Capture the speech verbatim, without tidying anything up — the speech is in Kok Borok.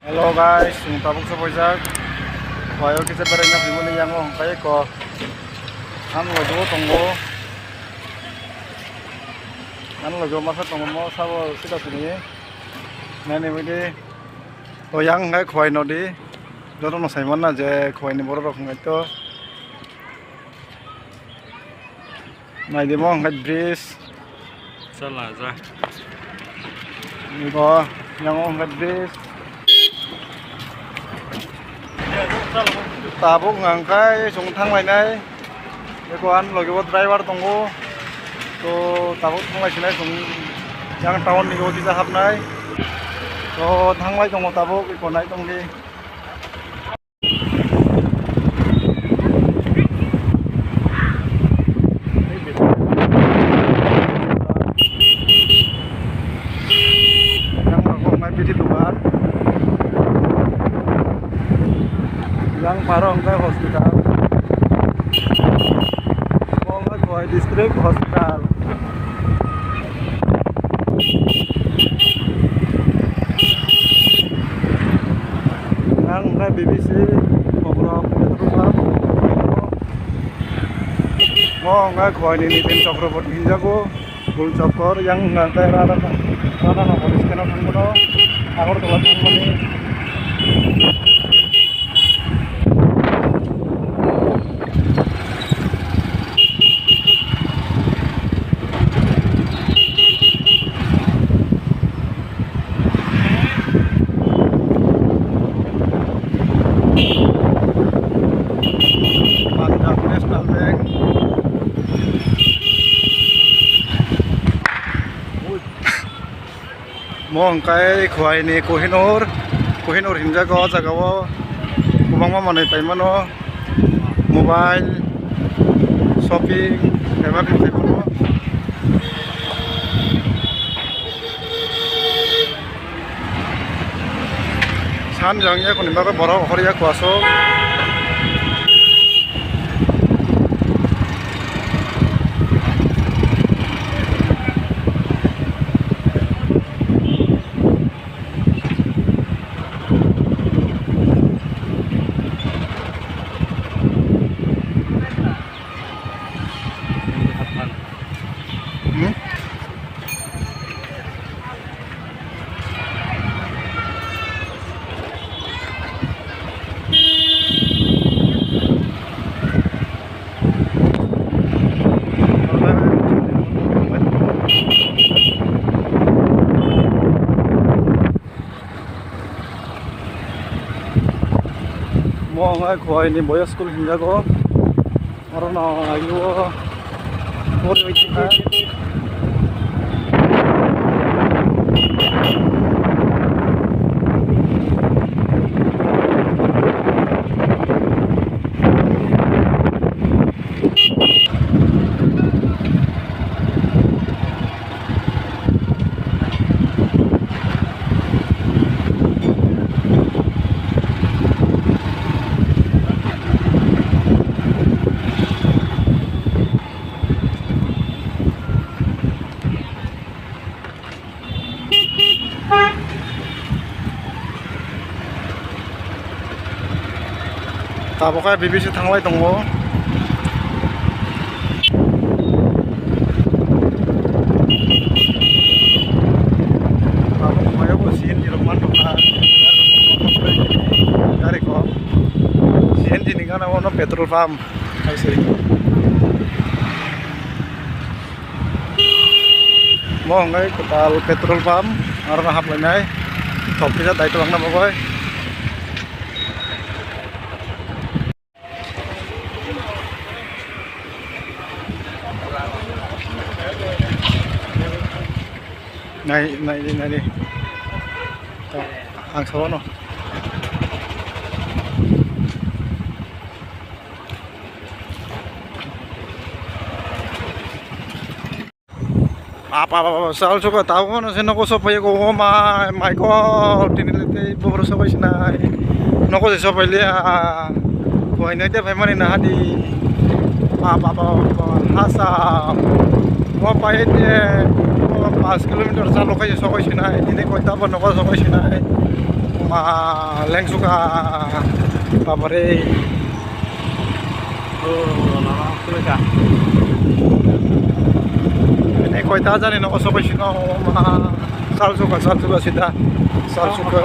Hello guys, chwng tabuk sopaijak. Khwai o kisa beraina phaimani yango hwnkhai kok. Ang logi o tongo. Ang logi o masa tongo, mo sabo sida sini. Nani midi. O yang hwnkhai Khwai nodi. Joto no sai manna je Khwai ni borok rok hwnkhai to. Naidi mo hwnkhai bridge. Chala ja. Iko yang o hwnkhai bridge. Tabuk hwnkhai chwng thanglainai. Iko ani logi o driver tongo. To tabuk thanglai sinai chwng yang town ni o kisa hapnai. To thanglai tongo tabuk iko nai tongdi. Yang rokok mai bithi dukan. Yang paro hwnkhai hospital. Bo hwnkhai Khwai district hospital. Ang hwnkhai B B C kokrok petrol pump. Mo hwnkhai Khwai ni Nitin Chakraborty hinjago, Gul Chokor, yang hwnkhai Radha, Radha Nagar stand o thangmano, Agartala thangmani. Punjab National Bank. Mo hwnkhai Khwai ni Kohinoor, Kohinoor hinjago o jaga o kwbangma manwi paimano, mobile, shopping, eba khe paimano. San jang ya kuni bagwi borok hor ya kuaso. Hmm? Mo wngkha Khowai ni boys school hinjago. Oro no ayo. Tabuk khe B B C thanglai tongo. Tabuk khe C N G rok man tongkha. Gari kok C N G ni gana ono petrol pump hai se. Mo hwnkhai kwtal petrol pump, aro no haplainai thok kisa dai tongna bagwi. Nai, nai, nai, nai. Ang sawono. Apa, apa, apa, sal suka tahu mana sih noko sopai ko, oh my, my God, tini lete bubur sopai sinai. Noko sih sopai liya. Koi nai te pai mani na hadi. Apa, apa, apa, hasa. Mo pai te, mo pas kilometer sal lokai sopai sinai. Tini koi tabo noko sopai sinai. Ah, lengsuka, babare. Ini koita jani no osok sino ma salsuka, salsuka sida, salsuka.